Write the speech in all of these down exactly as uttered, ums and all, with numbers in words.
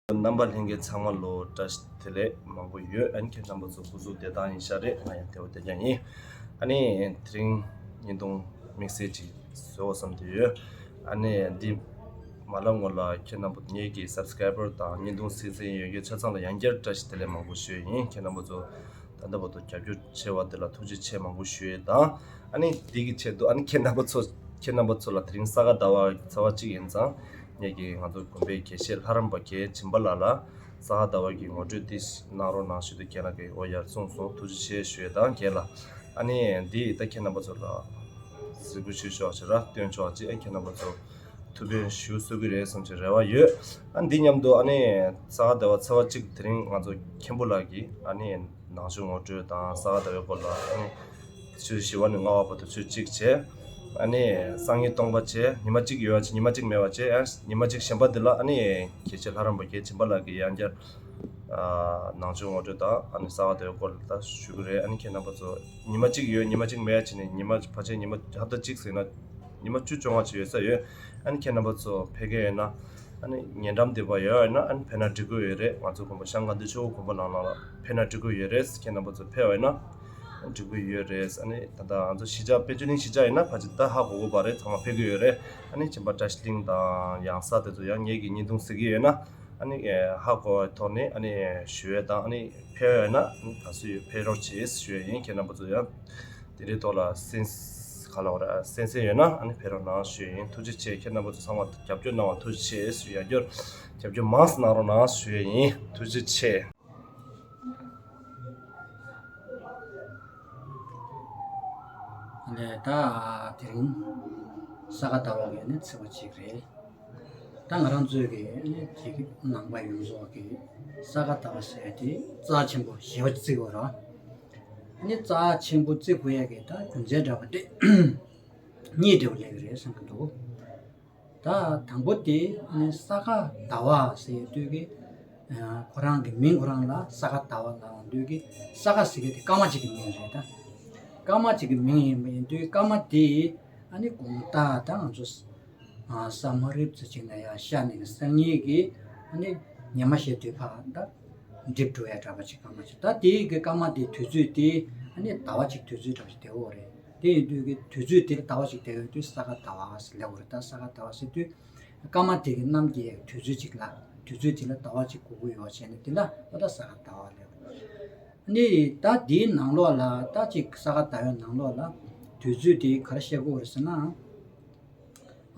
རྣམ་པ་ལྷན་རྒྱས་ཚང་མ་ལོ་བཀྲ་ཤིས་བདེ་ལེགས་མང་པོ་ཡོད། ཨ་ནི་ཁྱེད་རྣམ་པ་ཚོ་སྐུ་གཟུགས་བདེ་ཐང་ཡིན་ཤག་རེད། ང་ཡང་བདེ་པོ་བདེ་རྐྱང་ཡིན། ཨ་ནི་དེ་རིང་བརྙན་ཐུང་དམིགས་བསལ་ཅིག་བཟོ་བསམ་དུ་ཡོད། ཨ་ནི་འདི་མ་ལབ་སྔོན་ལ་ཁྱེད་རྣམ་པ་ངེད་ཀྱི་སབ་སི་ཀ་རའི་བར་དང་བརྙན་ཐུང་གཟིགས་མཁན་ཡོད་མཁན་ཆ་ཚང་ལ་ཡང་བསྐྱར་བཀྲ་ཤིས་བདེ་ལེགས་མང་པོ་ཞུ་ཡི་ཡིན། ཁྱེད་རྣམ་པ་ཚོ་ད་ལྟ་བར་དུ་རྒྱབ་སྐྱོར་བྱས་པ་དེ་ལ་ཐུགས་རྗེ་ཆེ་མང་པོ་ཞུ་ཡས་དང་། ཨ་ནི་འདི་གི་ཆེད་དུ་ཨ་ནི་ཁྱེད་རྣམ་པ་ཚོ་ཁྱེད་རྣམ་པ་ཚོ་ལ་དེ་རིང་ས་ག་ཟླ་བ་ཚེས་པ་གཅིག་ཡིན་ཙང་ངེད་ཀྱི་ང་ཚོ་དགོན་པའི་དགེ་བཤེས་ལྷ་རམས་པ་རྒན་བྱིན་པ་ལགས་ལ་ས་ག་ཟླ་བ་གི་ངོ་སྤྲོད་འདི་གནང་རོགས་གནང་ཞུ་དུས་རྒན་ལགས་ཀྱིས་འོ་ཡར་གསུངས་སོང་། ཐུགས་རྗེ་ཆེ་ཞུ་ཡས་དང་རྒན་ལགས། ཨ་ནི་འདི་ད་ཁྱེད་རྣམ་པ་ཚོ་ལ་གཟིགས་འབུལ་ཞུ་ཆོག་ཅིག་ར་སྟོན་ཆོག་ཅིག་ཨ་ཁྱེད་རྣམ་པ་ཚོ་ཐུགས་ཕན་ཞུ་གསོ་གི་རེད་བསམ་གྱི་རེ་བ་ཡོད། ཨ་འདི་མཉམ་དུ་ཨ་ནི་ས་ག་ཟླ་བ་ཚེས་པ་གཅིག་དེ་རིང་ང་ཚོ་མཁན་པོ་ལགས་ཀྱིས་ཨ་ནི་ནང་ཆོས་ངོ་སྤྲོད་དང་ས་ག་ཟླ་བའི་སྐོར་ལ་ཨ་ནི་ཆུ་ཚོད་བཞི་པ་ནས་ལྔ་པ་བར་དུ་ཆུ་གཅིག་བྱས། ཨ་ནི་སང་ཉིན་སྟོང་པ་བྱས། ཉི་མ་གཅིག་ཡོད་པ་བྱས། ཉི་མ་གཅིག་མེད་པ་བྱས། ཨ་ཉི་མ་གཅིག་གཞན་པ་འདི་ལ་ཨ་ནི་དགེ་བཤེས་ལྷ་རམས་པ་རྒན་བྱིན་པ་ལགས་ཀྱིས་ཡང་བསྐྱར་ཨ་ནང་ཆོས་ངོ་སྤྲོད་དང་ཨ་ནི་ས་ག་ཟླ་བའི་སྐོར་ལ་ད་ཞུ་གི་རེད། ཨ་ནི་ཁྱེད་རྣམ་པ་ཚོ་ཉི་མ་གཅིག་ཡོད་ཉི་མ་གཅིག་མེད་བྱས་ནས་ཉི་མ་ཕལ་ཆེར་ཉི་མ་ཧབ་ཏ་གཅིག་ཟེར་ན་ཉི་མ་བཅུ་བཅོ་ལྔ་ཅིག་ཡོད་ས་ཡོད། ཨ་ནི་ཁྱེད་རྣམ་པ་ཚོ་ཕེབས་མཁན་ཡོད་ན་ཨ་ནི་ཉེ་འགྲམ་དེ་པར་ཡོད་ཡོད་ན་ཨ་ནི་ཕེབས་ན་འགྲིག་གི་ཡོད་རེད། ང་ཚོ་དགོན་པ་ཤང་དགའ་ལྡན་ཆོས་འཁོར་དགོན་པ་ནང་ལ་ཕེབས་ན་འགྲིག་གི་ཡོད་རེད། ཁྱེད་རྣམ་པ་ཚོ་ཕེབས་ཡོད་ན་འགྲིག་གི་ཡོད་རེད། ཨ་ནི་ད་ལྟ་ང་ཚོ་གཞིས་ཆགས་དཔལ་ཆོས་གླིང་གཞིས་ཆགས་ཡིན་ན་ཕལ་ཆེར་ད་ཧ་གོ་གི་ཡོད་པ་རེད། ཚང་མ་ཕེབས་ཀྱི་ཡོད་རེད། ཨ་ནི་བྱིས་པ་བཀྲ་ཤིས་གླིང་དང་ཡང་ས་དེ་ཚོ་ཡང་ངེད་ཀྱི་བརྙན་ཐུང་གཟིགས་ཀྱི་ཡོད་ན་ཨ་ནི་ཧ་གོ་བའི་ཐོག་ནས་ཨ་ནི་ཞུ་ཡས་དང་ཨ་ནི་ཕེབས་ཡོད་ན་ཨ་ནི་ག་ཚོད་ཡོད་ཕེབས་རོགས་བྱེད་ཞུ་ཡས་ཡིན། ཁྱེད་རྣམ་པ་ཚོ་ཡང་དེ་འདྲའི་ཐོག་ལ་སེམས་ག་ལ་བ་ར་སེམས་སེམས་ཡོད་ན་ཨ་ནི་ཕེབས་རོགས་གནང་ཞུ་ཡས་ཡིན། ཐུགས་རྗེ་ཆེ། ཁྱེད་རྣམ་པ་ཚོ་ཚང་མ་རྒྱབ་སྐྱོར་གནང་བ་ཐུགས་རྗེ་ཆེ་ཞུ་ཡ་རྒྱུར་རྒྱབ་སྐྱོར་མང་ཙམ་གནང་རོགས་གནང་ཞུ་ཡས་ཡིན། ཐུགས་རྗེ་ཆེ། ལས་ད་དེ་རིང་ས་ག་ཟླ་བ་གི་ནི་ཚེས་པ་གཅིག་རེད། ད་ང་རང་ཚོའི་གི་ནི་དེ་གི་ནང་པ་ཡོངས་རྫོགས་ཀྱི་ས་ག་ཟླ་བ་ཟེར་དེ་རྩ་ཆེན་པོ་ཞེ་པོ་བརྩི་དགོས་ར། ནི་རྩ་ཆེན་པོ་བརྩི་དགོས་ཡ་གི་ད་རྒྱུ་མཚན་འདྲ་བ་དེ་གཉིས་འདྲ་བ་སླེབས་ཀྱི་རེད་བསམ་གྱི་འདུག་ད་དང་པོ་དེ་ནི་ས་ག་ཟླ་བ་ཟེར་དུས་ཀྱི་ཁོ་རང་གི་མིང་ཁོ་རང་ལ་ས་ག་ཟླ་བ་ལབ་དུས་ཀྱི་ས་ག་ཟེར་གྱི་དེ་སྐར་མ་གཅིག་གི་མིང་རེད་ད། སྐར་མ་གཅིག་གི་མིང་ཡིན་པ་ཡིན་དུས་སྐར་མ་དེ་ཨ་ནི་དགོང་དག་ད་ང་ཚོ་ས་མ་རིབ་ཙམ་ཅིག་ན་ཡ་ཤར་ནས་སང་ཉིན་གྱི་ཨ་ནི་ཉི་མ་ཤར་དུས་ཕར་ད་འགྲིབ་འགྲོ་ཡ་འདྲ་པོ་ཅིག་སྐར་མ་ཅིག་ད་དེའི་གི་སྐར་མ་དེ་དུས་ཚོད་དེ་ཨ་ནི་ཟླ་བ་གཅིག་དུས་ཚོད་འདྲ་པོ་ཅིག་དེ་འོ་རེད། དེ་ཡིན་དུས་ཀྱི་དུས་ཚོད་དེར་ཟླ་བ་ཞིག་བསྡད་ཡོང་དུས་ས་ག་ཟླ་བ་ཟེར་ལབ་དགོས་རེད། ད་ས་ག་ཟླ་བ་ཟེར་དུས་སྐར་མ་དེ་གི་གནམ་གྱི་དུས་ཚོད་ཅིག་ལ་དུས་ཚོད་དེ་ལ་ཟླ་བ་ཅིག་དགོས་ཀྱི་ཡོད་བྱས་ནས་དེ་ལ་ཨོ་ད་ས་ག་ཟླ་བ་ལབ་དགོས་རེད། ནི་ད་དེའི་ནང་ལོགས་ལ་ད་ཅིག་ས་ག་ཟླ་བའི་ནང་ལོགས་ལ་དུས་ཚོད་དེ་ག་རེ་བཤད་དགོས་རེད་ཟེར་ན།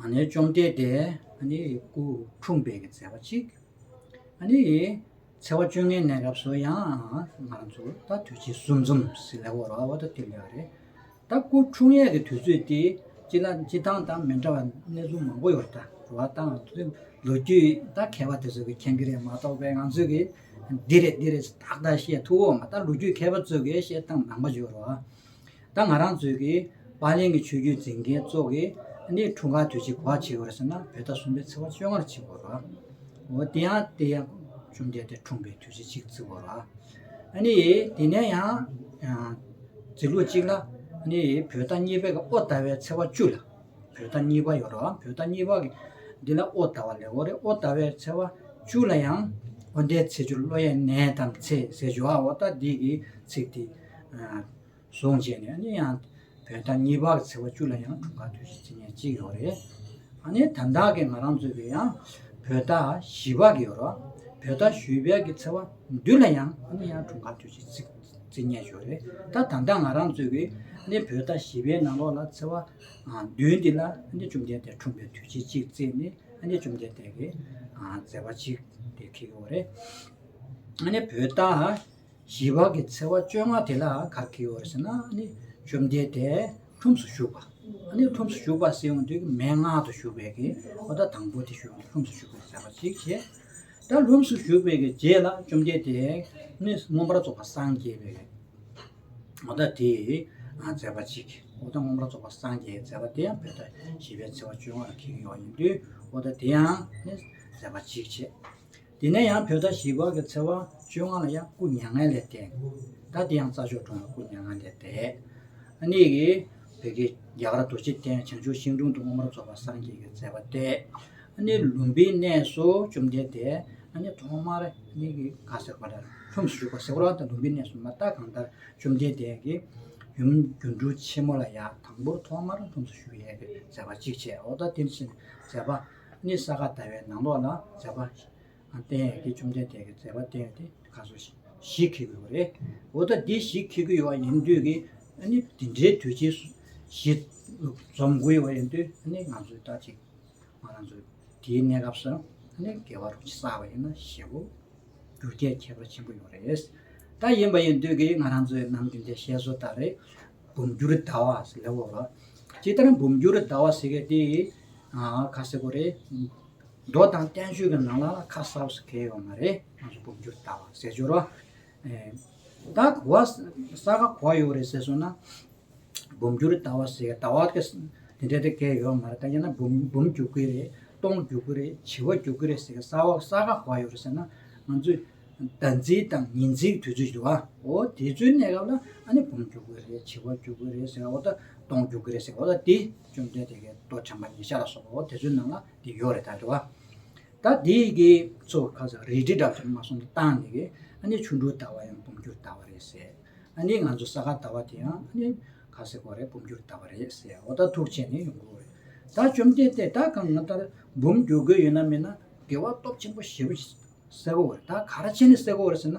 ཨ་ནི་བཅོམ་ལྡན་འདས་ཨ་ནི་སྐུ་འཁྲུངས་པའི་གི་མཛད་པ་ཅིག་ཨ་ནི་ཚེས་པ་བཅོ་ལྔའི་གནས་སྐབས་སུ་ཡང་ང་རང་ཚོ་ད་དུས་ཆེན་གསུམ་འཛོམས་ཟེར་ལབ་དགོས་རེད་བ། ད་དེ་ལབ་རེད། ད་སྐུ་འཁྲུངས་ཡས་ཀྱི་དུས་ཚོད་དེ་སྤྱི་ལ་སྤྱི་བཏང་དང་མི་འདྲ་བ་གནས་ཚུལ་མང་པོ་ཡོད་རེད། ད་རེད་བ། ད་ང་ཚོའི་ལོ་རྒྱུས་ད་མཁས་པ་དེ་ཚོ་གིས་མཁྱེན་གྱི་རེད་མ་གཏོགས་པའི་ང་ཚོས་གི་འདི་རེད་འདི་རེད་ཏག་ཏག་བཤད་ཐུབ་འོ་མ། ད་ལོ་རྒྱུས་མཁས་པ་ཚོས་གི་བཤད་སྟངས་མང་པོ་ཡོད་རེད་བ། ད་ང་རང་ཚོའི་གི་པཱ་ལན་གྱི་ཆོས་བརྒྱུད་འཛིན་མཁན་ཚོ་གི་ཨ་ནི་འཁྲུངས་སྐར་དུས་ཆེན་ག་པར་བྱེད་དགོས་རེད་ཟེར་ན་བོད་ཟླ་གསུམ་པའི་ཚེས་པ་བཅོ་ལྔ་ལ་བྱེད་དགོས་རེད། འོ་དེ་ཡང་དེ་ཡང་བཅོམ་ལྡན་འདས་འཁྲུངས་པའི་དུས་ཆེན་གཅིག་བརྩི་དགོས་རེད། ཨ་ནི་དེ་ནས་ཡང་ཨ་འཛིན་ལུགས་གཅིག་ལ་ཨ་ནི་བོད་ཟླ་གཉིས་པའི་གི་དབོ་ཟླ་བའི་ཚེས་པ་བཅུ་ལ་བོད་ཟླ་གཉིས་པ་ཡོད་རེད་བ། བོད་ཟླ་གཉིས་པ་གི་འདི་ལ་དབོ་ཟླ་བ་ལབ་དགོས་རེད། དབོ་ཟླ་བའི་ཚེས་པ་བཅུ་ལ་ཡང་དབོ་ཟླའི་ཚེས་བཅུར་བློ་ཡི་ནད་དམ་ཚེ་ཟེར་བྱུང་བ། འོ་ད་འདི་གི་ཚིག་དེ་ཨ། བཟུང་བྱས་ནས་ཨ་ནི་ཡང་བོད་ཟླ་གཉིས་པ་གི་ཚེས་པ་བཅུ་ལ་ཡང་འཁྲུངས་སྐར་དུས་ཆེན་བརྩི་མཁན་གཅིག་ཡོད་རེད། ཨ་ནི་ད་ལྟ་གི་ང་རང་ཚོའི་གི་ཡང་བོད་ཟླ་བཞི་པ་གི་ཡོད་རེད། བོད་ཟླ་བཞི་པའི་གི་ཚེས་པ་བདུན་ལ་ཡང་ཨ་ནི་ཡང་འཁྲུངས་སྐར་དུས་ཆེན་བརྩི་བརྩི་མཁན་ཡོད་རེད། ད་ད་ལྟ་ང་རང་ཚོའི་གི་ཨ་ནི་བོད་ཟླ་བཞི་པའི་ནང་ལོགས་ལ་ཚེས་པ་ཨ་བདུན་འདི་ལ་ཨ་ནི་བཅོམ་ལྡན་འདས་འཁྲུངས་པའི་དུས་ཆེན་གཅིག་བརྩིས་ནས་ཨ་ནི་བཅོམ་ལྡན་འདས་ཀྱི་ཨ་མཛད་པ་གཅིག་དེ་འཁེལ་གྱི་ཡོད་རེད། ཨ་ནི་བོད་ཟླ་བཞི་པ་གི་ཚེས་པ་བཅོ་ལྔ་དེ་ལ་ག་རེ་འཁེལ་ཡོད་རེད་ཟེར་ན་ཨ་ནི་བཅོམ་ལྡན་འདས་ལྷུམས་སུ་ཞུགས་པ། ཨ་ནི་ལྷུམས་སུ་ཞུགས་པ་ཟེར་ཡོང་དུས་མན་ངག་ཏུ་ཞུགས་པའི་གི་འོ་ད་དང་པོ་དེ་ཞུགས་ལྷུམས་སུ་ཞུགས་པའི་མཛད་པ་གཅིག་བྱས། ད་ལྷུམས་སུ་ཞུགས་པའི་གི་རྗེས་ལ་བཅོམ་ལྡན་འདས་ནི་མངོན་པར་རྫོགས་པར་སངས་རྒྱས་པའི་གི་འོ་ད་དེ་མཛད་པ་གཅིག་འོ་ད་མངོན་པར་རྫོགས་པར་སངས་རྒྱས་མཛད་པ་དེ་ཡང་བོད་ཟླ་བཞི་པའི་ཚེས་པ་བཅོ་ལྔ་ལ་འཁེལ་གྱི་ཡོད་ཡིན་དུས་འོ་ད་དེ་ཡང་ནི་མཛད་པ་གཅིག་བྱས། དེ་ནས་ཡང་བོད་ཟླ་བཞི་པ་གི་ཚེས་པ་བཅོ་ལྔ་ལ་ཡང་སྐུ་མྱ་ངན་ལས་འདས། ད་དེ་ཡང་རྩྭ་མཆོག་གྲོང་ལ་སྐུ་མྱ་ངན་ལས་འདས། ཨ་ནི་གི་བོད་ཀྱི་རྒྱ་གར་རྡོ་རྗེ་གདན་བྱང་ཆུབ་ཤིང་དྲུང་དུ་མངོན་པར་རྫོགས་པར་སངས་རྒྱས་ཀྱི་མཛད་པ་འདས། ཨ་ནི་ལུམ་བིའི་གནས་སུ་བཅོམ་ལྡན་འདས་ ཨ་ནི་ཐོག་མར་ཨ་ནི་གི་ག་ཟེར་བ་ལ་ལྷུམས་སུ་ཞུགས་པ་ཟེར་བ་ལ་ད་ལུམ་བི་ནི་སུ་མ་ད་གང་ལྟར་བཅོམ་ལྡན་འདས་ཀྱིས་ཡུམ་སྒྱུ་འཕྲུལ་ཆེན་མོ་ལ་ཡང་དང་པོར་ཐོག་མར་ལྷུམས་སུ་ཞུགས་ཡས་ཀྱི་མཛད་པ་གཅིག་བྱས། འོ་ད་དེ་བཞིན་མཛད་པ་ནི་ས་ག་ཟླ་བའི་ནང་ལོགས་ལ་མཛད་པ་བསྟན་ཡས་ཀྱི་བཅོམ་ལྡན་འདས་ཀྱི་མཛད་པ་བསྟན་ཡས་དེ་ག་ཚོད་བཞི་འཁེལ་གྱི་ཡོད་རེད། འོ་ད་འདི་བཞི་འཁེལ་གྱི་ཡོད་པ་ཡིན་དུས་ཀྱི་ཨ་ནི་འདི་འདྲའི་དུས་ཆེན་བཞི་འཛོམས་དགོས་ཡོད་པ་ཡིན་དུས་ཨ་ནི་ང་ཚོས་ད་ཅིག་ང་རང་ཚོ་དེའི་གནས་སྐབས་སུ་ཨ་ནི་དགེ་བ་རུ་བསགས་པ་ཡིན་ན་ཞེ་པོ་འགྱུར་ཁྱད་ཁྱད་པར་ཆེན་པོ་ཡོད་རེད། ད་ཡིན་པ་ཡིན་དུས་ཀྱི་ང་རང་ཚོའི་ནམ་རྒྱུན་དེ་བཤད་སྲོལ་ལྟར་རེད། འབུམ་འགྱུར་ཟླ་བ་ཟེར་ལབ་ཡོད་རེད། ཇི་ལྟར་འབུམ་འགྱུར་ཟླ་བ་ཟེར་མཁན་དེ་ཨ་ག་ཟེར་དགོས་རེད། མདོ་དང་བསྟན་བཅོས་ཀྱི་ནང་ལ་ཁ་གསལ་པོ་ཞིག་གང་ཡང་ཡོད་མ་རེད། ང་ཚོ་འབུམ་འགྱུར་ཟླ་བ་ཟེར་རྒྱུ་རེད། ཨེ་ད་གོ་བ་ས་ག་གོ་བ་ཡོད་རེད་ཟེར་སོང་ན། འབུམ་འགྱུར་ཟླ་བ་ཟེར་ཟླ་བ་དེ་དེ་འདྲ་དེ་གང་ཡང་ཡོད་མ་རེད། ད་ཡིན་ན་འབུམ་འབུམ་འགྱུར་གྱི་རེད། སྟོང་འགྱུར་གྱི་རེད། བྱེ་བ་འགྱུར་གྱི་རེད་ཟེར་ས་བ་ས་ག་གོ་བ་ཡོད་རེད་ཟེར་ན། ང་ཚོས་ཟླ་འཛིན་དང་ཉི་འཛིན་དུས་ཚོད་ཞིག་འདུག་ཨ། འོ་དེ་ཚོའི་གནས་སྐབས་ལ་ཨ་ནི་འབུམ་འགྱུར་གྱི་རེད། བྱེ་བ་འགྱུར་གྱི་རེད་ཟེར་བ་ད་སྟོང་འགྱུར་གྱི་རེད་ཟེར་བ་ད་དེ་བཅོམ་ལྡན་འདས་ཀྱི་མདོ་དྲན་པ་ཉེར་བཞག་ལ་སོགས་པ་འོ་དེ་ཚོའི་ནང་ལ་དེ་ཡོད་རེད་ད་རེད་བ། ད་དེ་གི་ཚོ་ཁ་ས་རིལ་གྲི་འདྲ་ཚོ་མ་སོང་དུ་བཏང་ནས་གི་ཨ་ནི་ཆུ་འབྲུག་ཟླ་བ་ཡང་འབུམ་འགྱུར་ཟླ་བ་རེད་ཟེར། ཨ་ནི་ང་ཚོ་ས་ག་ཟླ་བ་དེ་ཡང་ཨ་ནི་ག་ཟེར་དགོས་རེད། འབུམ་འགྱུར་ཟླ་བ་རེད་ཟེར། འོ་ད་ཐུགས་བྱས་ནས་ཡོང་དགོས་རེད། ད་བཅོམ་ལྡན་འདས་ད་གང་ང་ལྟར་འབུམ་འགྱུར་དགོས་ཡོད་ན་མེད་ན་དགེ་བ་སྟོབས་ཆེན་པོ་ཞེ་པོ་ཞིག་གསལ་པོ་རེད། ད་ག་རེ་བྱས་ནས་གསལ་པོ་རེད་ཟེར་ན།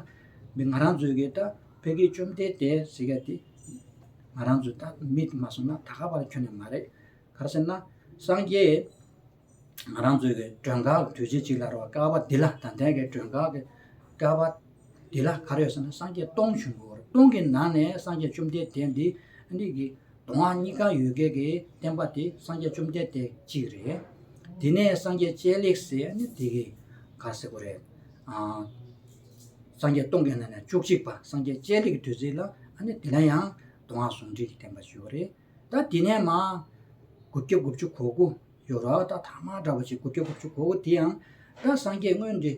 མི་ང་རང་ཚོའི་གི་ད་ཕ་གི་བཅོམ་ལྡན་འདས་ཟེར་མཁན་དེ་ང་རང་ཚོ་ད་མི་མ་སོང་ན་ད་ག་པར་ཁྱོན་ནས་མ་རེད། ག་རེ་ཟེར་ན་སངས་རྒྱས་ང་རང་ཚོའི་གི་མགྲོན་ཁང་གི་དུས་ཆེན་གཅིག་ལ་རོ་ཀ་བ་འདི་ལ་ད་ལྟའི་གི་མགྲོན་ཁང་གི་ཀ་བ་འདི་ལ་ག་རེ་ཡོད་ཟེར་ན་སངས་རྒྱས་སྟོང་བྱུང་གི་ཡོད་རེད། སྟོང་གི་ནང་ནས་སངས་རྒྱས་བཅོམ་ལྡན་འདས་འདི་འདི་གི་གདོང་བ་གཉིས་ཀ་ཡོད་མཁན་གྱི་བསྟན་པ་དེ་སངས་རྒྱས་བཅོམ་ལྡན་འདས་གཅིག་རེད། དེ་ནས་སངས་རྒྱས་སྤྱན་ལེགས་ཟེར་ནི་དེ་གི་ག་ཟེར་དགོས་རེད། ཨ། སངས་རྒྱས་སྟོང་གི་ནང་ནས་བཅུ་གཅིག་པ་སངས་རྒྱས་སྤྱན་ལེགས་ཀྱི་དུས་ཚོད་ལ་ཨ་ནི་དེ་ལ་ཡང་གདོང་བ་ཟུང་འབྲེལ་གྱི་བསྟན་པ་ཞིག་ཡོད་རེད། ད་དེ་ནས་མ་དགུ་བརྒྱ་དགུ་བཅུ་གོ་དགུ་ཡོད་རེད། ད་ཐ་མ་འདྲ་བོ་ཅིག་དགུ་བརྒྱ་དགུ་བཅུ་གོ་དགུ་དེ་ཡང་ད་སངས་རྒྱས་སྔོན་གྱི་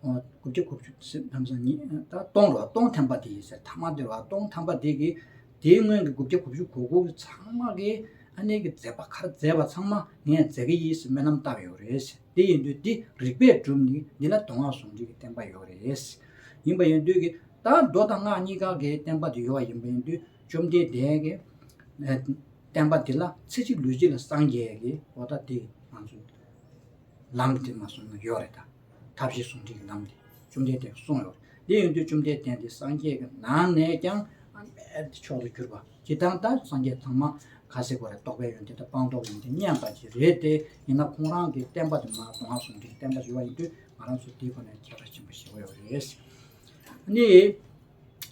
ཨོ་དགུ་བརྒྱ་དགུ་བཅུ་ཟེར་ལམ་སང་ཉི་ད་སྟོང་རོ་སྟོང་ཐམ་པ་དེ་ཡིན་ཟེར། ཐ་མ་དེ་རོ་སྟོང་ཐམ་པ་དེ་གི་དེའི་སྔོན་གྱི་དགུ་བརྒྱ་དགུ་བཅུ་གོ་དགུ་གི་ཚང་མ་གི་ཨ་ནེ་གི་མཛད་པ་ག་རེ་མཛད་པ་ཚང་མ་ངས་མཛད་གི་ཡིན་ཟེར་སྨོན་ལམ་བཏབ་ཡོད་རེད་ཟེར། དེ་ཡིན་དུས་འདི་རིགས་པས་གྲུབ་ནི་འདི་ལ་གདོང་བ་ཟུང་འབྲེལ་གྱི་བསྟན་པ་ཡོད་རེད་ཟེར། ཡིན་པ་ཡིན་དུས་ཀྱི་ད་མདོ་དང་སྔགས་གཉིས་ཀ་གི་བསྟན་པ་དེ་ཡོད་པ་ཡིན་པ་ཡིན་དུས་བཅོམ་ལྡན་འདས་ཀྱི་ཨ་བསྟན་པ་འདི་ལ་ཚེ་གཅིག་ལུས་གཅིག་ལ་སངས་རྒྱས་ཀྱི་འོ་ད་དེ་ང་ཚོ་ལམ་དེ་མ་སོང་ན་ཡོད་རེད། ད་ཐབས་ཤེས་ཟུང་འབྲེལ་གྱི་ལམ་དེ་བཅོམ་ལྡན་འདས་ཀྱིས་གསུངས་ཡོད་རེད། དེ་ཡིན་དུས་བཅོམ་ལྡན་འདས་དེ་སངས་རྒྱས་ཀྱི་ནང་ནས་ཀྱང་ཨ་རྦད་དེ་མཆོག་ཏུ་གྱུར་པ་ཇི་ལྟར་ད་སངས་རྒྱས་ཚང་མ་ག་ཟེར་དགོས་རེད། རྟོགས་པའི་ཡོན་ཏན་དང་སྤངས་རྟོགས་ཡོན་ཏན་མཉམ་པ་ཅིག་རེད་དེ། ཡིན་ན་ཁོང་རང་གི་བསྟན་པ་དེ་མ་གདོང་བ་ཟུང་འབྲེལ་གྱི་བསྟན་པ་ཞིག་ཡོད་པ་ཡིན་དུས་ང་རང་ཚོ་དེའི་སྒོ་ནས་ཁྱད་པར་ཆེན་པོ་ཞིག་ཡོད་རེད། ནི།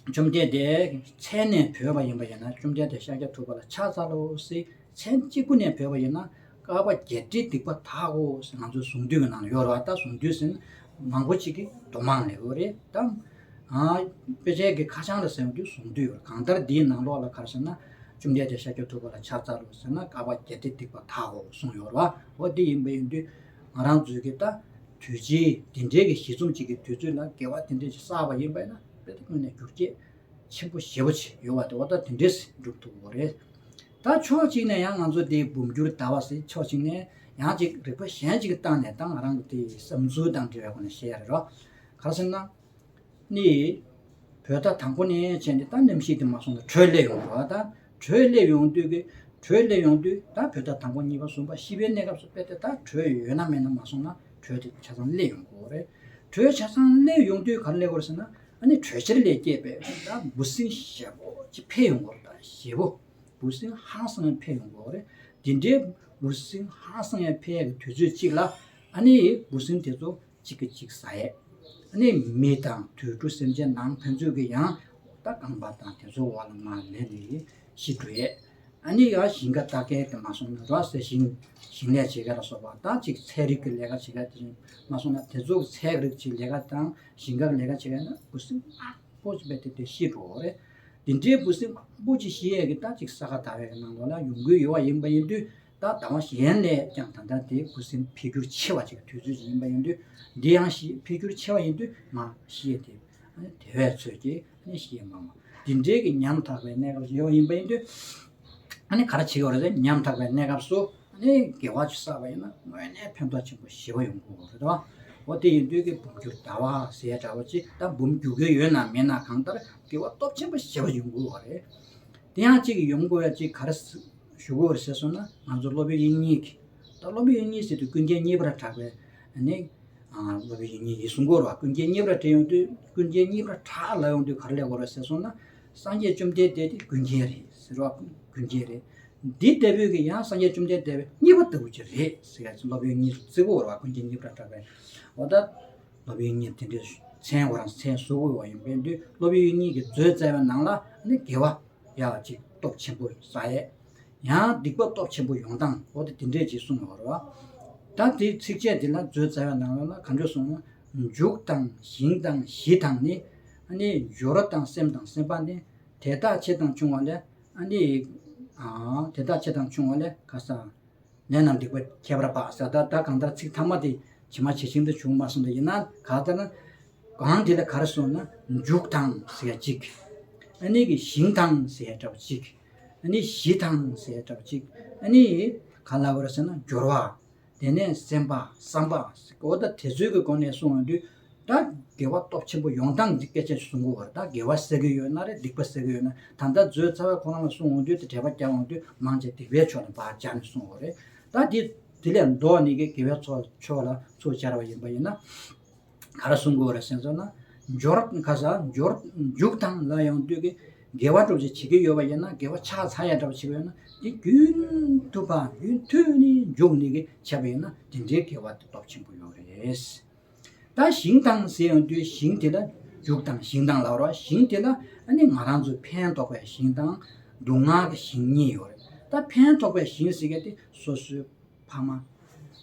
བཅོམ་ལྡན་འདས་མཚན་ནས་བོས་པ་ཡིན་པ་ཡིན་ན་བཅོམ་ལྡན་འདས་ཤཱཀྱ་ཐུབ་པ་ལ་ཕྱག་འཚལ་ལོ་ཟེར་མཚན་གཅིག་པུ་ནས་བོས་པ་ཡིན་ན་བསྐལ་པ་བརྒྱད་ཁྲིའི་སྡིག་པ་དག་གོ་ཟེར་ང་ཚོའི་གཟུངས་འདུས་ཀྱི་ནང་ལ་ཡོད་རེད་བ། ད་གཟུངས་འདུས་ཟེར་ན་མང་པོ་ཅིག་གིས་མདོ་མང་ལ་ཡོད་རེད་ད། ཨ་དཔེ་ཆའི་གི་ཁ་བྱང་ལ་ཟེར་དུས་གཟུངས་འདུས་ཡོད་རེད། གང་ལྟར་འདིའི་ནང་ལོགས་ལ་ག་རེ་ཟེར་ན་བཅོམ་ལྡན་འདས་ཤཱཀྱ་ཐུབ་པ་ལ་ཕྱག་འཚལ་ལོ་ཟེར་ན་བསྐལ་པ་བརྒྱད་ཁྲིའི་སྡིག་པ་དག་གོ་གསུངས་ཡོད་རེད་བ། འོ་འདི་ཡིན་པ་ཡིན་དུས་ང་རང་ཚོའི་གི་ད་དུས་ཆེན་འདི་འདྲའི་གི་གཞི་འཛོམས་ཅིག་གི་དུས་ཚོད་ལ་དགེ་བ་དེ་འདྲའི་ཅིག་བསགས་པ་ཡིན་པ་ཡིན་ན་དཔེ་དེ་དངོས་གནས་འགྱུར་བྱེད་ཆེན་པོ་ཞེ་པོ་ཅིག་ཡོད་པ་དེ་འོ་ད་དེ་འདྲས་སྒྲུབ་ཐུབ་དགོས་རེད། ད་ཕྱོགས་གཅིག་ནས་ཡང་ང་ཚོ་དེ་འབུམ་འགྱུར་ཟླ་བ་ཟེར་ཕྱོགས་གཅིག་ནས་ཡང་ཅིག་རིག་པ་གཞན་ཅིག་གི་སྟེང་ནས་ད་ང་རང་གི་དེ་བསམ་ཚུལ་དང་འབྲེལ་བའི་སྒོ་ནས་བཤད་ཡ་རེད་རོ། ག་རེ་ཟེར་ན། ནི། བོད་ཟླ་དང་པོ་ནས་བྱས་ནས་ད་གནམ་གཤིས་དེ་མ་སོང་ན་དྲོད་སླེབས་ཡོང་གི་རེད་བ། ད་དྲོད་སླེབས་ཡོང་དུས་ཀྱི་དྲོད་སླེབས་ཡོང་དུས་ད་བོད་ཟླ་དང་པོ་གཉིས་པ་གསུམ་པ་བཞི་པའི་གནས་སྐབས་སུ་དཔེ་དེ་ད་དྲོད་ཡོད་ན་མེད་ན་མ་སོང་ན་དྲོད་དེ་ཆ་ཚང་སླེབས་ཡོང་གི་རེད། དྲོད་ཆ་ཚང་སླེབས་ཡོང་དུས་ག་རེ་སླེབས་ཀྱི་རེད་ཟེར་ན། ཨ་ནི་དྲོད་ཆེར་ལས་སྐྱེས་པའི་ད་འབུ་སྲིན་ཞེ་པོ་ཅིག་འཕེལ་ཡོང་གི་རེད། ད་ཞེ་པོ་འབུ་སྲིན་ཧང་སང་འཕེལ་ཡོང་གི་རེད། དེ་འདྲའི་འབུ་སྲིན་ཧང་སང་འཕེལ་ཡག་གི་དུས་ཚོད་ཅིག་ལ་ཨ་ནི་འབུ་སྲིན་དེ་ཚོ་གཅིག་གིས་གཅིག་ཟ་ཡས། ཨ་ནི་མི་དང་དུད་འགྲོ་སེམས་ཅན་ནང་ཕན་ཚུན་གྱི་ཡང་ད་རྐང་པ་དང་དེ་ཚོ་བ་ལ་མར་ལེན་ནས་ཤི་འགྲོ་ཡས། ཨ་ནི་ཡང་ཞིང་ཁ་ལྟ་མཁན་དེ་མ་སོང་ན་ར་ཟེར་ཞིང་ཞིང་ལས་བྱེད་མཁན་ལ་སོགས་པ་ད་ཅིག་ཚན་རིག་གི་ལས་ཀ་བྱེད་མཁན་དེ་མ་སོང་ན་དེ་ཚོ་གི་ཚན་རིག་ཅིག་ལས་ཀ་དང་ཞིང་ཁ་གི་ལས་ཀ་བྱེད་མཁན་ན་འབུ་སྲིན་མང་པོ་ཅིག་བས་དེ་དེ་ཤི་འགྲོ་བ་རེད། དེ་འདྲའི་འབུ་སྲིན་མང་པོ་ཅིག་ཤི་ཡས་ཀྱི་ད་ཅིག་ས་ག་ཟླ་བའི་གི་ནང་ལོགས་ལ་ཡོང་གི་ཡོད་པ་ཡིན་པ་ཡིན་དུས། ད་ཟླ་བ་གཞན་ལས་ཀྱང་ད་ལྟ་དེ་འབུ་སྲིན་འཕེལ་འགྱུར་ཆེ་བ་ཅིག་གི་དུས་ཚོད་ཅིག་ཡིན་པ་ཡིན་དུས། འདི་ཡང་ཤི་འཕེལ་འགྱུར་ཆེ་བ་ཡིན་དུས་མ་ཤི་ཡས་དེ་དེ་བས་ཚོད་ཀྱིས་ཤི་ཡས་མང་མང་འདི་འདྲའི་གི་ཉམ་ཐག་པའི་གནས་སྐབས་སུ་ཡོད་པ་ཡིན་པ་ཡིན་དུས། ཨ་ནི་ག་རེ་བྱེད་ཀྱི་ཡོད་རེད་ཟེར་ཉམ་ཐག་པའི་གནས་སྐབས་སུ་ཨ་ནི་དགེ་བ་ཅིག་བསགས་པ་ཡིན་ན་དངོས་གནས་ཕན་ཐོགས་ཆེན་པོ་ཞེ་པོ་ཡོང་གི་ཡོད་རེད་དོ། འོ་དེ་ཡིན་དུས་ཀྱི་འབུམ་འགྱུར་ཟླ་བ་ཟེར་འདྲ་བོ་ཅིག་ད་འབུམ་འགྱུར་གྱི་ཡོད་ན་མེད་ན་གང་ལྟར་དགེ་བ་སྟོབས་ཆེན་པོ་ཞེ་པོ་ཡོང་གི་ཡོད་རེད། དེ་ཡང་གཅིག་ཡོང་དགོས་ཡ་གཅིག་ག་རེ་ཞུ་དགོས་རེད་ཟེར་སོང་ན། ང་ཚོ་སློབ་དཔོན་དབྱིག་གཉེན་གྱི། ད་སློབ་དཔོན་དབྱིག་གཉེན་ཟེར་དུས་ཀུན་མཁྱེན་གཉིས་པར་གྲགས་པའི་ནི། སློབ་དཔོན་དབྱིག་གཉེན་ཡིན་གསུང་གི་ཡོད་རེད་བ། ཀུན་མཁྱེན་གཉིས་པར་གྲགས་ཡོང་དུས་ཀུན་མཁྱེན་གཉིས་པར་གྲགས་ལབ་ཡོང་དུས་ག་རེ་ལབ་དགོས་རེད་ཟེར་སོང་ན། སངས་རྒྱས་བཅོམ་ལྡན་འདས་དེ་ཀུན་མཁྱེན་རེད་ཟེར་བ། ཀུན་མཁྱེན་རེད། འདི་ལྟ་བུའི་གི་ཡང་སངས་རྒྱས་བཅོམ་ལྡན་འདས་པའི་གཉིས་པ་ལྟ་བུ་ཅིག་རེད་ཟེར་ཡ་སློབ་དཔོན་གཉིས་བརྩི་གི་ཡོད་རེད་བ། ཀུན་མཁྱེན་གཉིས་པར་གྲགས་པའི། འོ་ད་སློབ་དཔོན་གཉིས་དེ་འདྲའི་མཚན་ཁོ་རང་མཚན་བཟོ་དགོས་པ་ཡིན་པས། འདི་སློབ་དཔོན་གཉིས་ཀྱི་མཛོད་བཙལ་བའི་ནང་ལ་ནི་དགེ་བ་ཡག་ཅིག་སྟོབས་ཆེན་པོ་བསགས་ཡས། ཡང་སྡིག་པ་སྟོབས་ཆེན་པོ་ཡོང་སྟངས། འོ་དེ་དེ་འདྲས་ཅིག་གསུངས་ཡོད་རེད་བ། ད་དེའི་ཚིགས་བཅད་འདི་ལ་མཛོད་བཙལ་བའི་ནང་ལ་ག་འདྲ་གསུངས་ན། མཇུག་དང་ཞིང་དང་གཞི་དང་ནི། ཨ་ནི་སྦྱོར་བ་དང་སེམས་དང་སེམས་པ་ནི། དེ་དག་ཆེ་དང་ཆུང་བ་ལས། ཨ་ནི། ཨ། དེ་དག་ཆེ་དང་ཆུང་བ་ལས་ག་ས། ལས་རྣམས་སྡིག་པ་ཁྱད་པར་འཕགས་ཟེར། ད་ད་གང་ལྟར་ཚིག་ཐ་མ་དེ་ཇི་མ་ཇི་བཞིན་དུ་བྱུང་མ་སོང་། དེ་ཡིན་ན་གང་ལྟར་ན། གང་དེ་ལ་ག་རེ་གསུངས་ན། མཇུག་དང་ཟེར་ཡ་གཅིག་ཨ་ནི་གི་ཞིང་དང་ཟེར་ཡ་འདྲ་བ་གཅིག་ཨ་ནི་གཞི་དང་ཟེར་ཡ་འདྲ་བ་གཅིག་ཨ་ནི་ག་ལ་བར་ཟེར་ན་སྦྱོར་བ། དེ་ནས་སེམས་པ་བསམ་པ། འོ་ད་དེ་ཚོའི་གི་སྒོ་ནས་གསུངས་ཡོང་དུས། ད་དགེ་བ་སྟོབས་ཆེན་པོ་ཡོང་སྟངས་ཀྱི་སྐད་ཆ་ཞིག་གསུང་གི་ཡོད་རེད། ད་དགེ་བ་བསགས་ཀྱི་ཡོད་ན་རེད། སྡིག་པ་བསགས་ཀྱི་ཡོད་ན། ད་ལྟ་མཛོད་བཙལ་བ་ཁོ་རང་ལ་གསུང་ཡོང་དུས་དེ་འགྲེལ་པ་རྒྱག་ཡོང་དུས་མང་ཆེ་སྡིག་པའི་ཕྱོགས་ལ་ཕར་སྦྱར་ནས་གསུང་གི་ཡོད་རེད། ད་དེ་དེ་ལས་ལྡོག་ནས་ཀྱི་དགེ་བའི་ཕྱོགས་ཕྱོགས་ལ་ཚུར་སྦྱར་བ་ཡིན་པ་ཡིན་ན། ག་རེ་གསུང་གི་ཡོད་རེད་ཟེར་ན། སྦྱོར་ག་ས་སྦྱོར་མཇུག་དང་ལ་ཡོང་དུས་ཀྱི་དགེ་བ་འདྲ་བོ་ཅིག་བྱེད་ཀྱི་ཡོད་པ་ཡིན་ན། དགེ་བ་ཕྱག་འཚལ་ཡ་འདྲ་བོ་བྱེད་ཀྱི་ཡོད་ན། དེ་རྒྱུན་དུ་ཕར་རྒྱུན་མཐུད་ནས་འཇུག་ནས་ཀྱི་བྱས་པ་ཡིན་ན། དེ་འདྲའི་དགེ་བ་དེ་སྟོབས་ཆེན་པོ་ཡོད་རེད། ད་ཞིང་དང་ཟེར་ཡོང་དུས་ཞིང་དེ་ལ། མཇུག་དང་ཞིང་དང་ལབ་རོགས། ཞིང་དེ་ལ་ཨ་ནི་ང་རང་ཚོ་ཕན་ཐོགས་པའི་ཞིང་དང་སྡུག་བསྔལ་གྱི་ཞིང་གཉིས་ཡོད་རེད། ད་ཕན་ཐོགས་པའི་ཞིང་ཟེར་མཁན་དེ་སོ་སོའི་ཕ་མ།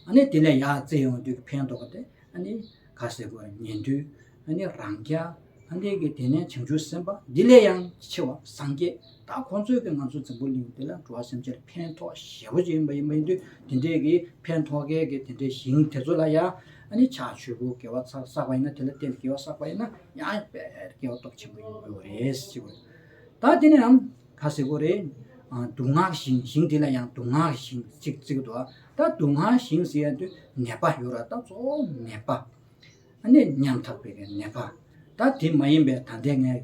ཨ་ནི་དེ་ལས་ཡར་བརྩིས་ཡོང་དུས་ཕན་ཐོགས་པ་དེ། ཨ་ནི་ག་ཟེར་དགོས། ཉན་ཐོས། ཨ་ནི་རང་རྒྱལ། ཨ་ནི་གི་དེ་ནས་བྱང་ཆུབ་སེམས་དཔའ། འདི་ལས་ཡང་ཆེ་བ་སངས་རྒྱས། ད་ཁོང་ཚོས་ཀྱི་ང་ཚོ་འཛམ་བུ་གླིང་འདི་ལ་འགྲོ་བ་སེམས་ཅན་ལ་ཕན་ཐོགས་ཞེ་པོ་ཅིག་ཡིན་པ་ཡིན་པ་ཡིན་དུས། དེ་འདྲས་ཀྱི་ཕན་ཐོགས་མཁན་གྱི་དེ་འདྲའི་ཞིང་དེ་ཚོ་ལ་ཡང་ཨ་ནི་ཕྱག་མཆོད་པོ་དགེ་བ་བསགས་པ་ཡིན་ན། དེ་ལ་བརྟེན་ནས་དགེ་བ་བསགས་པ་ཡིན་ན་ཡང་དཔེ་དགེ་བ་སྟོབས་ཆེན་པོ་ཡོང་གི་ཡོད་རེད་ཅེས་པ། ད་དེ་ནས་ཡང་ག་ཟེར་དགོས་རེད། ཨ། སྡུག་བསྔལ་ཞིང་། ཞིང་དེ་ལ་ཡང་སྡུག་བསྔལ་ཞིང་ཅིག་བརྩི་གི་འདུག་ད་སྡུག་བསྔལ་ཞིང་ཟེར་ཡ་དུས་ནད་པ་ཡོད་ར། ད་གཙོ་བོ་ནད་པ། ཨ་ནི་ཉམ་ཐག་པའི་གི་ནད་པ། ད་དེ་མ་ཡིན་པའི་ད་ལྟའི་ངས་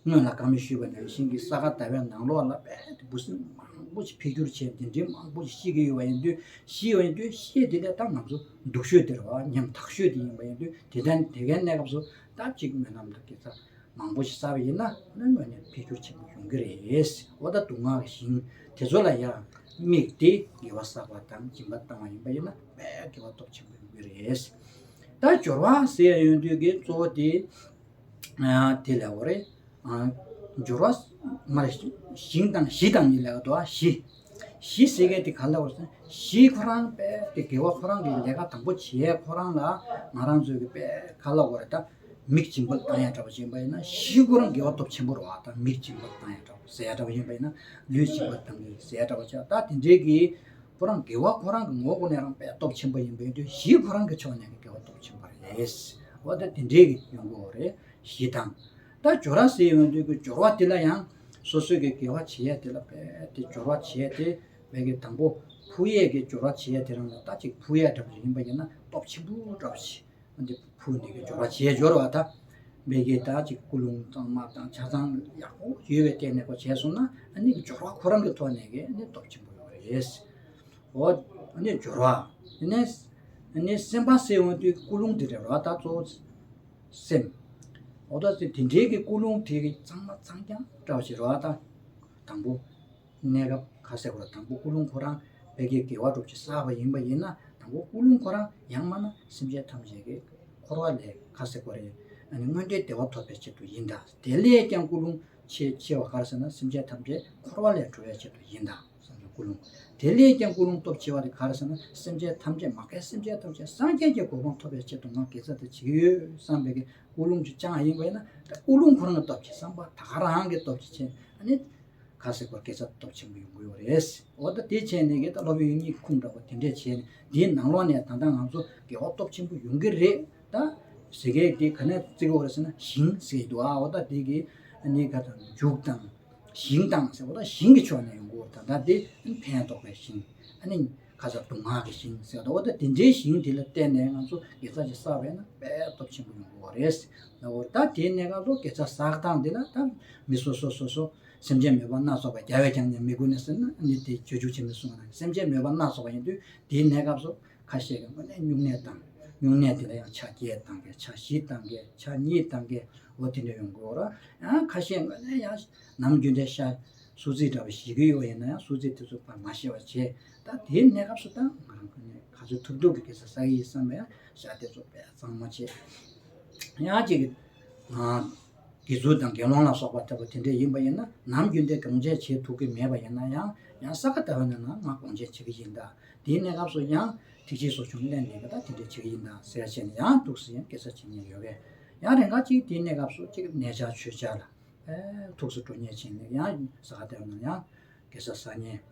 སྔོན་ལ་བཀའ་མོལ་ཞུས་པ་ནང་བཞིན་གྱི་ས་ག་ཟླ་བའི་ནང་ལོགས་ལ་དཔེ་འབུ་སྲིན་མང་པོ་ཞིག་འཕེལ་འགྱུར་བྱས། འདི་འདྲའི་མང་པོ་ཞིག་ཤི་གི་ཡོད་པ་ཡིན་དུས། ཤི་ཡོད་པ་ཡིན་དུས་ཤི་དེ་ལས་ད་ང་ཚོ་སྡུག་ཤོས་དེ་རེད་བ། ཉམ་ཐག་ཤོས་དེ་ཡིན་པ་ཡིན་དུས། དེ་ལྟར་དེ་གའི་གནས་སྐབས་སུ་ད་གཅིག་སྨོན་ལམ་དང་དགེ་རྩ་མང་པོ་ཞིག་བསགས་པ་ཡིན་ན། ཨ་ནི་དངོས་གནས་འཕེལ་འགྱུར་ཆེན་པོ་ཡོང་གི་རེད། འོ་ད་སྡུག་བསྔལ་གྱི་ཞིང་དེ་ཚོ་ལ་ཡང་དམིགས་ཏེ་དགེ་བ་བསགས་པ་དང་སྦྱིན་པ་བཏང་བ་ཡིན་པ་ཡིན་ན། དཔེ་དགེ་བ་སྟོབས་ཆེན་པོ་ཡོང་གི་རེད། ད་སྦྱོར་བ་ཟེར་ཡ་ཡོང་དུས་ཀྱི་གཙོ་བོ་དེ། ཨ། དེ་ལ་འོ་རེད། ཨ། སྦྱོར་བ་མ་རེད། ཞིང་དང་གཞི་དང་གཉིས་ལ་འདུག་ཨ། གཞི། གཞི་ཟེར་མཁན་དེ་ག་ལ་འོ་ཟེར་ན། གཞི་ཁོ་རང་དཔེ་དེ་དགེ་བ་ཁོ་རང་གི་ལས་ཀ་དང་པོ་བྱེད་ཡས་ཁོ་རང་ལ་ང་རང་ཚོའི་གི་དཔེ་ག་ལ་འོ་རེད། ད་མིག་སྦྱིན་པ་བཏང་ཡ་འདྲ་བ་བྱེད་པ་ཡིན་ན། གཞི་ཁོ་རང་དགེ་བ་སྟོབས་ཆེན་པོ་རེད་བ། ད་མིག་སྦྱིན་པ་བཏང་ཡ་འདྲ་བ་ཟེར་ཡ་འདྲ་བ་ཡིན་པ་ཡིན་ན། ལུས་སྦྱིན་པ་བཏང་གི་ཟེར་ཡ་འདྲ་བ་བྱས། ད་དེ་འདྲའི་གི་ཁོ་རང་དགེ་བ་ཁོ་རང་གི་ངོ་བོ་ནས་རང་དཔེ་སྟོབས་ཆེན་པོ་ཡིན་པ་ཡིན་དུས། གཞི་ཁོ་རང་གི་ཕྱོགས་ནས་ཀྱི་དགེ་བ་སྟོབས་ཆེན་པོ་རེད། འོ་ད་དེ་འདྲའི་གི་ཡོང་གི་ཡོད་རེད། གཞི་དང་། ད་སྦྱོར་བ་ཟེར་ཡོང་དུས་ཀྱི་སྦྱོར་བ་དེ་ལ་ཡང་སོ་སོའི་གི་དགེ་བ་བྱེད་ཡས་དེ་ལ་དཔེ་དེ་སྦྱོར་བ་བྱེད་ཡས་དེ། དཔེ་གི་དང་པོ་ཕུལ་ཡས་ཀྱི་སྦྱོར་བ་བྱེད་ཡས་དེ་རང་ལ་ད་ཅིག་ཕུལ་ཡས་འདྲ་པོ་ཡིན་པ་ཡིན་ན་སྟོབས་ཆེན་པོ་འདྲ་པོ་ཞིག་འདི་ཕུལ་འདི་གི་སྦྱོར་བ་བྱེད་སྦྱོར་བ་ད། དཔེ་གི་ད་ཅིག་ཀུན་སློང་གཙང་མ་དང་ཆ་ཚང་ཡག་པོ་ཡོད་པའི་སྟེང་ནས་ཁོ་བྱས་སོང་ན། ཨ་ནི་སྦྱོར་བ་ཁོ་རང་གི་ཐོག་ནས་གི་ཨ་ནི་སྟོབས་ཆེན་པོ་ཡོད་རེད། འོ། ཨ་ནི་སྦྱོར་བ། དེ་ནས་ཨ་ནི་སེམས་པ་ཟེར་ཡོང་དུས་ཀུན་སློང་དེ་རེད་ར། ད་གཙོ་བོ་སེམས། འོ་ད་དེ་དེ་འདྲའི་གི་ཀུན་སློང་དེ་གི་གཙང་མ་གཙང་རྐྱང་འདྲ་བ་ཞིག་རེད་བ། ད་དང་པོ་གནས་སྐབས་ག་ཟེར་དགོས་རེད། དང་པོ་ཀུན་སློང་ཁོ་རང་དཔེ་གི་དགེ་བ་སྒྲུབ་ཅིག་བསགས་པ་ཡིན་པ་ཡིན་ན། དང་པོ་ཀུན་སློང་ཁོ་རང་ཡང་མིན་ན་སེམས་ཅན་ཐམས་ཅད་ཀྱི་འཁོར་བ་ལས་ག་ཟེར་དགོས་རེད། ཨ་ནི་མངོན་མཐོའི་བདེ་བ་ཐོབ་པའི་ཆེད་དུ་ཡིན་ད། དེ་ལས་ཀྱང་ཀུན་སློང་ཆེ་ཆེ་བ་ག་རེ་ཟེར་ན། སེམས་ཅན་ཐམས་ཅད་འཁོར་བ་ལས་སྒྲོལ་བའི་ཆེད་དུ་ཡིན་ད། བསམ་ཚུལ་ཀུན་སློང་། དེ་ལས་ཀྱང་ཀུན་སློང་སྟོབས་ཆེ་བ་དེ་ག་རེ་ཟེར་ན། སེམས་ཅན་ཐམས་ཅད་མ་གའི་སེམས་ཅན་ཐམས་ཅད་སངས་རྒྱས་ཀྱི་གོ་འཕང་ཐོབ་པའི་ཆེད་དུ་ང་དགེ་རྩ་དེ་བྱེད་ཀྱི་ཡོད་བསམ་པའི་གི་ཀུན་སློང་ཅིག་བཅངས་ཡིན་པ་ཡིན་ན། ད་ཀུན་སློང་ཁོ་རང་གི་སྟོབས་ཀྱིས། བསམ་པ་ད་ག་རང་གི་སྟོབས་ཀྱིས་བྱས། ཨ་ནི་ག་ཟེར་དགོས། དགེ་རྩ་སྟོབས་ཆེན་པོ་ཡོང་གི་ཡོད་རེད། འོ་ད་དེ་བྱས་ནས་གི་ད་སློབ་དཔོན་དབྱིག་གཉེན་ཁུངས་འདྲ་བོ་དེ་འདྲས་བྱས་ནས། འདིའི་ནང་ལོགས་ནས་ད་ལྟ་ང་ཚོ་དགེ་བ་སྟོབས་ཆེན་པོ་ཡོང་གི་རེད། ད་ཟེར་མཁན་དེ་ག་ནས་བརྩི་གི་ཡོད་རེད་ཟེར་ན། ཞིང་ཟེར་འདུག་ཨ། འོ་ད་དེ་གི་ཨ་ནི་ག་དང་མཇུག་དང་། ཞིང་དང་ཟེར་བ་ད་ཞིང་གི་ཕྱོགས་ནས་ཡོང་གི་ཡོད་རེད། ད་ད་དེ་ཕན་འདོགས་པའི་ཞིང་། ཨ་ནི་ ཁ་ཚ་སྡུག་བསྔལ་གྱི་ཞིང་ཟེར་བ་འོ་ད་དེ་འདྲའི་ཞིང་དེ་ལ་བརྟེན་ནས་ང་ཚོ་དགེ་རྩ་ཅིག་བསགས་པས་ན་དཔེ་སྟོབས་ཆེན་པོ་ཡོང་གི་ཡོད་རེད། ད་འོ་ད་དེའི་གནས་སྐབས་སུ་དགེ་རྩ་བསགས་སྟངས་དེ་ལ་ད་མི་སོ་སོ་སོ་སོ་སེམས་ཅན་མོས་པ་སྣ་ཚོགས་པ་རྒྱལ་བས་ཀྱང་ནི་མི་མགུ་ནས་ཟེར་ན་ནི་དེ་སྤྱོད་འཇུག་ཆེན་མོས་གསུངས་པ་ན་སེམས་ཅན་མོས་པ་སྣ་ཚོགས་པ་ཡིན་དུས་དེའི་གནས་སྐབས་སུ་ཁ་ཤས་ཀྱི་དངོས་གནས་སྨྱུང་གནས་བཏང་། སྨྱུང་གནས་དེ་ལ་ཡང་ཕྱག་བརྒྱད་བཏང་གི་ཕྱག་བཞི་བཏང་གི་ཕྱག་གཉིས་བཏང་གི་འོ་དེ་འདྲ་ཡོང་གི་ཡོད་ར། ཡང་ཁ་ཤས་དངོས་གནས་ཡང་ནམ་རྒྱུན་དེ་ཤ་སུ་ཚིག་འདྲ་བ་ཞིག་གི་ཡོད་ཡིན་ན་ཡང་སུ་ཚིག་དེ་ཚོ་ཕར་མ་ཤེས་པ་བྱས། ད་དེའི་གནས་སྐབས་སུ་ད་ང་རང་ཁོ་ནས་ག་ཚོད་ཐུབ་ཐུབ་ཀྱི་དགེ་རྩ་བསགས་ཡིན་བསམ་པ་ཡང་ཤ་དེ་ཚོ་དཔེ་གཙང་མ་བྱས། ཡང་ཅིག་གི་ང་དགེ་ཚུལ་དང་དགེ་སློང་ལ་སོགས་པ་ལྟ་བུ་དེ་འདྲས་ཡིན་པ་ཡིན་ན་ནམ་རྒྱུན་དེ་གོང་བྱས་བྱེད་ཐུབ་ཀྱི་མེད་པ་ཡིན་ན་ཡང་ཡང་ས་ག་ཟླ་བའི་ནང་ན་ང་གོང་བྱས་བྱེད་ཀྱི་ཡིན་ད། དེའི་གནས་སྐབས་སུ་ཡང་ཐེག་ཆེན་གསོ་སྦྱོང་ལེན་ནས་ད་དེ་འདྲས་བྱེད་ཀྱི་ཡིན་ད་ཟེར་བྱས་ནས་ཡང་འདུག་སེ་ཡང་དགེ་རྩ་བྱེད་མཁན་ཡོད་པས། ཡང་རེ་འགའ་ཅིག་དེའི་གནས་སྐབས་སུ་ཅིག་ནས་ཆ་ཆོས་ཆ་ལ་ཨེ་ཐུགས་སུ་འགྲོ་མཁན་བྱས་ནས་ཡང་ས་ག་ཟླ་བའི་ནང་ཡང་དགེ་རྩ་བསགས་མཁན།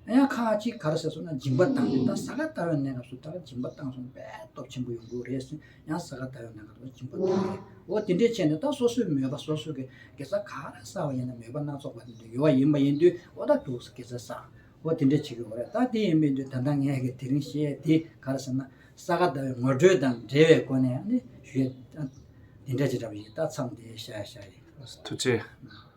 ཡང་ཁ་ཅིག་ག་རེ་ཟེར་སོང་ན་སྦྱིན་པ་བཏང་སྟེ་ད་ས་ག་ཟླ་བའི་གནས་སྐབས་སུ་ད་སྦྱིན་པ་བཏང་སོང་དཔེ་སྟོབས་ཆེན་པོ་ཡོང་གི་རེད་ཟེར་ཡང་ས་ག་ཟླ་བའི་གནས་སྐབས་སུ་སྦྱིན་པ་བཏང་རེད། འོ་དེ་འདྲས་བྱས་ནས་ད་སོ་སོའི་མོས་པ་སོ་སོ་གི་དགེ་རྩ་ག་རེ་བསགས་པ་ཡིན་ན་མོས་པ་སྣ་ཚོགས་པ་དེ་འདྲ་ཡོད་པ་ཡིན་པ་ཡིན་དུས་འོ་ད་འདུག་སེ་དགེ་རྩ་བསགས། འོ་དེ་འདྲས་བྱེད་ཀྱི་ཡོད་རེད། ད་དེ་ཡིན་པའི་དུས་ད་ལྟ་ངས་ཀྱི་དེ་རིང་བཤད་དེ་ག་རེ་ཟེར་ན་ས་ག་ཟླ་བའི་ངོ་སྤྲོད་དང་འབྲེལ་བའི་སྒོ་ནས་ནི་ཞུས། དེ་འདྲ་ཅིག་འདྲ་བ་ཞིག་ད་མཚམས་འདི་བཞག་བཞག་ཡིན། ཐུགས་རྗེ་ཆེ།